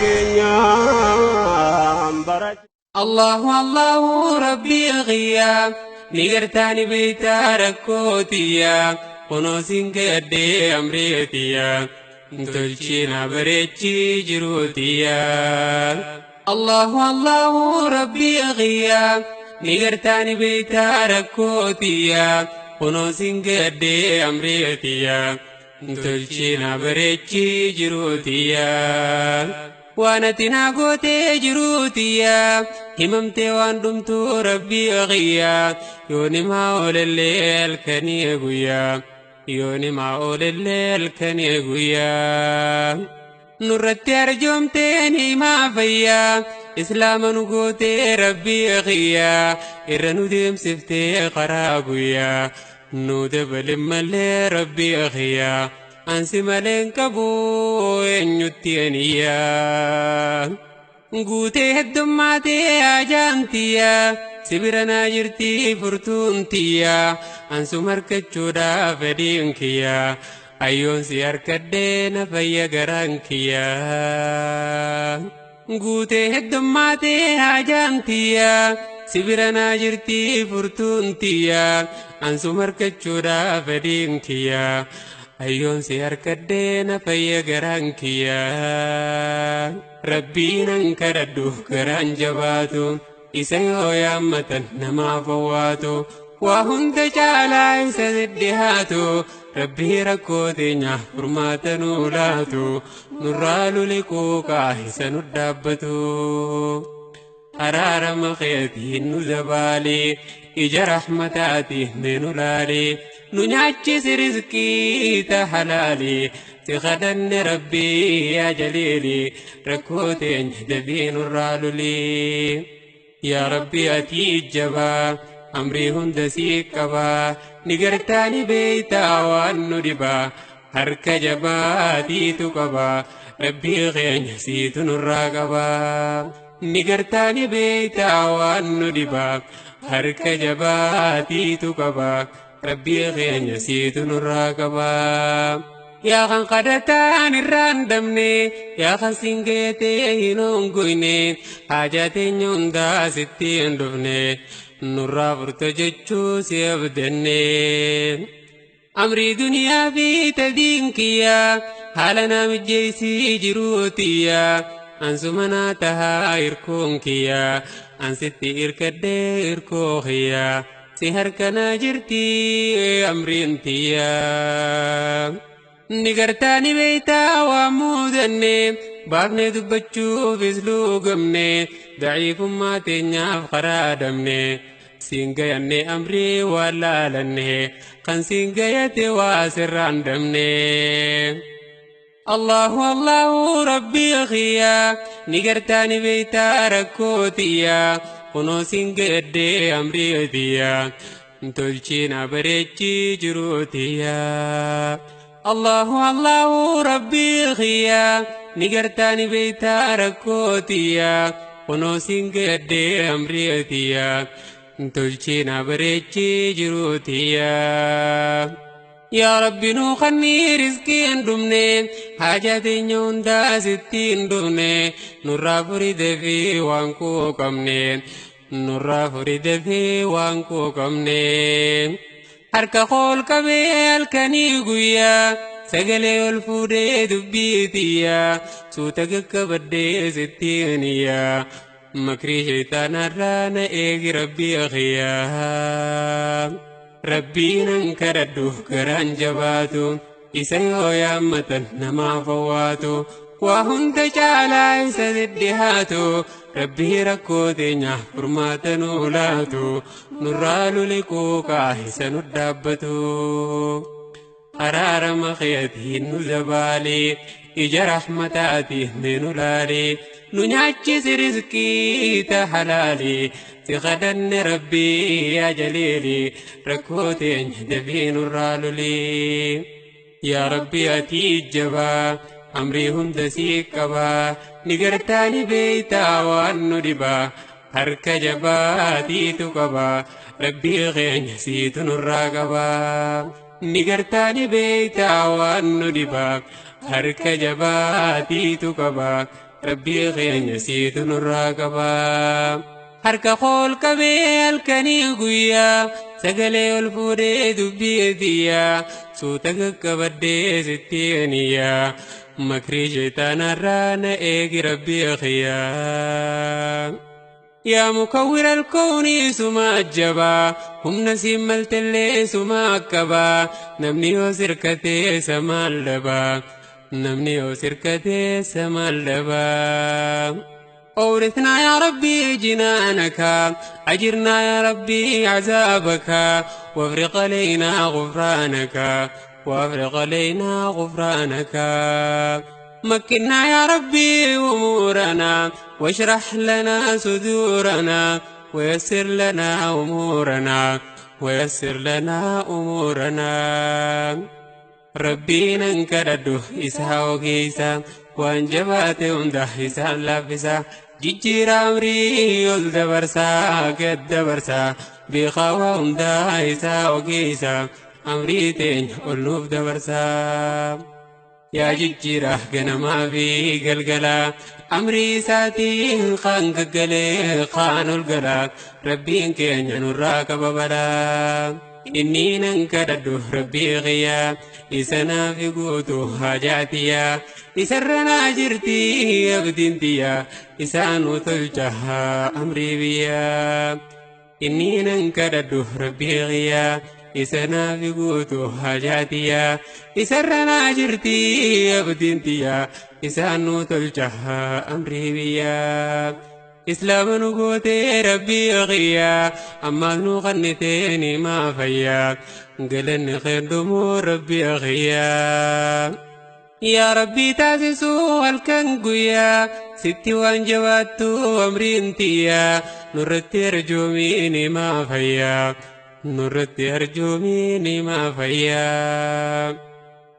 Keenyaan bara. الله الله ربي غيا نقرتاني بيتا ركوتيا ونوسين قدي أمريتيا تلشينا بريتشي جروتيا الله الله ربي غيا نقرتاني بيتا ركوتيا ونوسين قدي أمريتيا تلشينا بريتشي جروتيا وانا قوتي جروتيا هممتي وان دمتو ربي غيا يوني ما أول الليل كني قويا يوني ما أول الليل كني قويا نورتي أرجومتيني ما فيا إسلام نقوتي ربي غيا إرنو ديم سفتي قراقويا نودب لما ربي غيا أنسي مالين كبو إنيوتينيا قوتي هدماتي أجانتيا سبرنا جرتي فرتونتيا أنسو مركتشودا فدينكيا أيون سياركدين فيا غرانكيا قوتي هدماتي أجانتيا سبرنا جرتي فرتونتيا أنسو مركتشودا فدينكيا أيون سياركدين فيا غرانكيا ربي ننكردو غران جباتو إسيو يامة نما فواتو وهند جالا إسدهاتو ربي ركوتي فرمات نولاتو نرالو لكوكا إسنو الدابتو أرار مخيتي نزبالي إجا رحمتاتي ننولالي ننعجز رزقي تحلالي تغدن ربي يا جليلي ركوتي دبين الرالولي يا ربي أتي الجبا أمري هندسي كبا نقرتاني بيتا والندبا هرك جباتي تكبا ربي غين سيت الراقبا نقرتاني بيتا والندبا هرك جباتي تكبا ربي غين سيت الراقبا يا خان قدتان الراندمني يا خان سنجيتي هنونغويني حاجاتي نيوندا ستين دفني نورا فرتجتشو سيبدني أمري دنيا في تدينكيا حالنا مجيسي جروتيا أنسو مناتها إركونكيا أنستي إركدي إركوخيا سهركنا جرتي أمرينتيا نقرتاني بيتا ومودني بابني دبتشو في سلوقمني ضعيف ما تنياف قرادمني سينجيني أمري ولا لني قن سينجيتي واسر عندمني الله الله ربي غيا نقرتاني بيتا ركوتيا ونو سينجيتي أمريتيا تلشينا بريتشي جروتيا الله الله ربي غيا نقرتاني بيتا ركوتيا ونو سينجيتي أمريتيا تلشينا بريتشي جروتيا يا ربي نوخني رزقي اندمني حاجاتي نيوندا ستي اندمني نورا فريد في وانكو كمني نورا فريد في وانكو كمني حركة خول كبيل كني قويا سجلي الفودي دبيتيا سوتك كبدي ستينيا مكري شيطان رانا إيجي ربي أخيا ربي ننكردو كران جباتو إسيو يامة نما فواتو وهند جالا إسدهاتو ربي ركوتي فرمات نولاتو نرالو لكوكا إسنو الدابتو أرار مخيتي نزبالي إجا رحمتاتي ننولالي ننعجز رزقي تحلالي تغدن ربي يا جليلي ركوتي دبين الرالولي يا ربي أتي الجبا أمري هندسي كبا نقرتاني بيتا والندبا هرك جباتي تكبا ربي غين سيت الراقبا نقرتاني بيتا والندبا هرك جباتي تكبا Rabbii keenya siitu nurraa qabaa. Harka kool qabee halkanii guyyaa sagalee ol fuudhee dubbii xiyyaa suuta qaqqabadhee sitti aniyyaa makrii shayitaanarraa na eegi rabbii kiyyaa. Yaa mukawwira alkoonii suma ajjabaa humna siin maltellee suma akkabaa namni yoo sirkatee samaan dhabaa namni yoo sirkatee samaan dhabaa. أورثنا يا ربي جنانك أجرنا يا ربي عذابك وافرق علينا غفرانك وافرق علينا غفرانك مكنا يا ربي أمورنا واشرح لنا صدورنا ويسر لنا أمورنا ويسر لنا أمورنا ربي ننكرده إسها وكيسا وانجبات هنده إسان لافسا ججير أمري ol dabarsaa gad dabarsaa beekaa waa hundaa isaa ogeessa amrii teenya ol nuuf dabarsaa. Yaa jijjiira ganamaa fi galgalaa amrii isaatiin kaan gaggalee kaan ol galaa rabbiin keenya nurraa qaba balaa. Inni nan kadhadhu rabbii kiyyaa isa naaf guutu haajaatiyyaa isarra naa jirti abdiin tiyyaa isaanu tolcha amrii biyyaa. Inni nan kadhadhu rabbii kiyyaa isa naaf guutu haajaatiyyaa isarra naa jirti abdiin tiyyaa isaanu tolcha amrii biyyaa. Islaama nu gootee rabbii kiyyaa ammaas nu qannitee ni maafayyaa galanni keeddumoo rabbii kiyyaa. Yaa rabbii taasisuu halkan guyyaa sitti waan jabaattu amriin tiyyaa nurratti arjoomii ni maafayyaa nurratti arjoomii ni maafayyaa.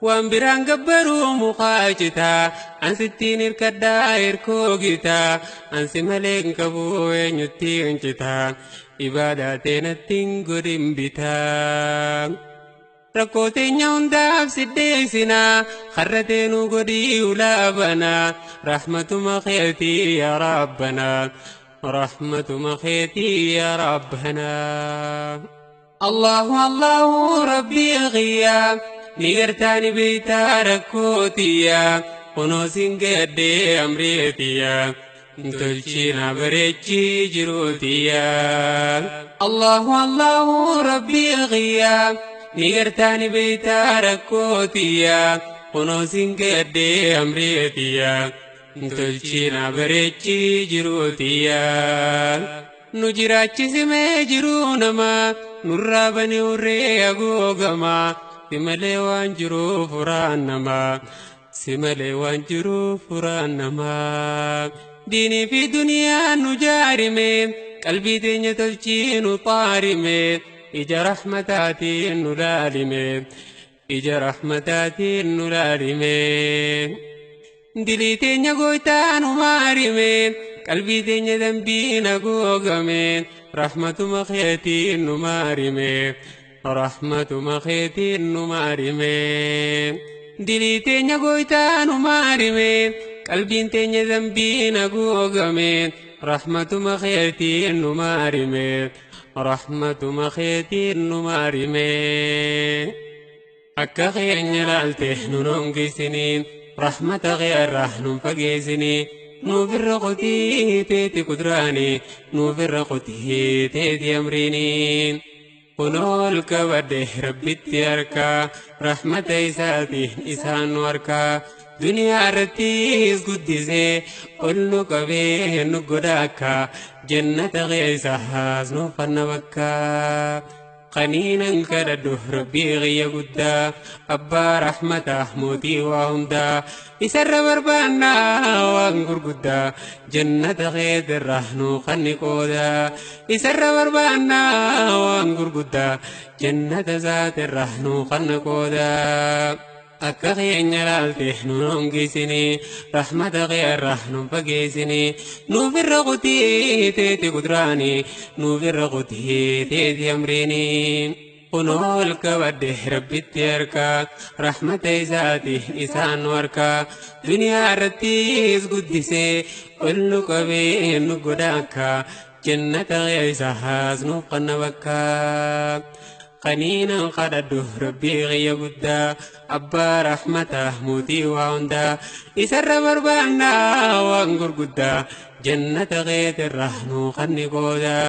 Waan biraan gabbaruu mukaa citaa ansittiin hirkadhaa hirkoo gitaa ansi malee hin qabu eenyutti hin citaa ibaadaa teenatti hin godhin bitaa. Rakkoo teenya hundaaf siddeessinaa har'a teenuu godhii ulaa banaa rahmatuma keetii yaa rabbanaa rahmatuma keetii yaa rabbanaa. Allahu Allahu rabbii kiyyaa. Ni gartaani beeytaa rakkootiyaa kunoo siin gaddee amreetiyaa tolchiina bareechii jiruutiyaa. Allahu Allahu rabbii kiyyaa ni gartaani beeytaa rakkootiyaa kunoo siin gaddee amreetiyaa tolchiina bareechii jiruutiyaa. Nu jiraachisimee jiruu namaa nurraa bani urree hagoogamaa. Si malee waan jiruuf furaan namaa si malee waan jiruuf furaan namaa. Diinii fi duniyaan nu jaarime qalbii teenya tolchii nu xaarime ija rahmataatiin nu laalime ija rahmataatiin nu laalime. Dilii teenya gooytaa nu maarime qalbii teenya dambiin haguugame rahmatuma keetiin nu maarime. Rahmatuma keetiin nu maarime. Dilii teenya gooytaa nu maarime qalbiin teenya dambiin haguugame rahmatuma keetiin nu maarime rahmatuma keetiin nu maarime. Akka keenya laalte nu hongisinii rahmata keerraa nun fageessinii nuuf irra qotii teeti kudraanii nuuf irra qotii teeti amriinii. Kunoo ol qabadhe rabbitti harkaa rahmata isaatiin isaan nu harkaa duniyaa irrattis guddisee ol nu qabee nu godha akka jannata keessaas nu fanna bakkaa. Qaniinan kadhadhu rabbii kiyya guddaa abbaa rahmataa mootii waa hundaa isarra barbaannaa waan gurguddaa jannata keetirraa nu qanni qoodaa isarra barbaannaa waan gurguddaa jannata isaatirraa nu qanna qoodaa. Akka keenya laalte nu hongisinii rahmata keerraa nu fageessinii nuuf irra qotii teeti kudraanii nuuf irra qotii teeti amriinii. Kunoo ol qabadhe rabbitti harkaa rahmata isaati isaan nu harkaa duniyaa irrattis guddisee ol nu qabee nu godha akka jannata keessaas nuuf qanna bakkaa. Qaniinan kadhadhu rabbii qiyya guddaa abbaa rahmataa mootii waa hundaa isarra barbaannaa waan gurguddaa jannata keetirra nuu qanni qoodaa.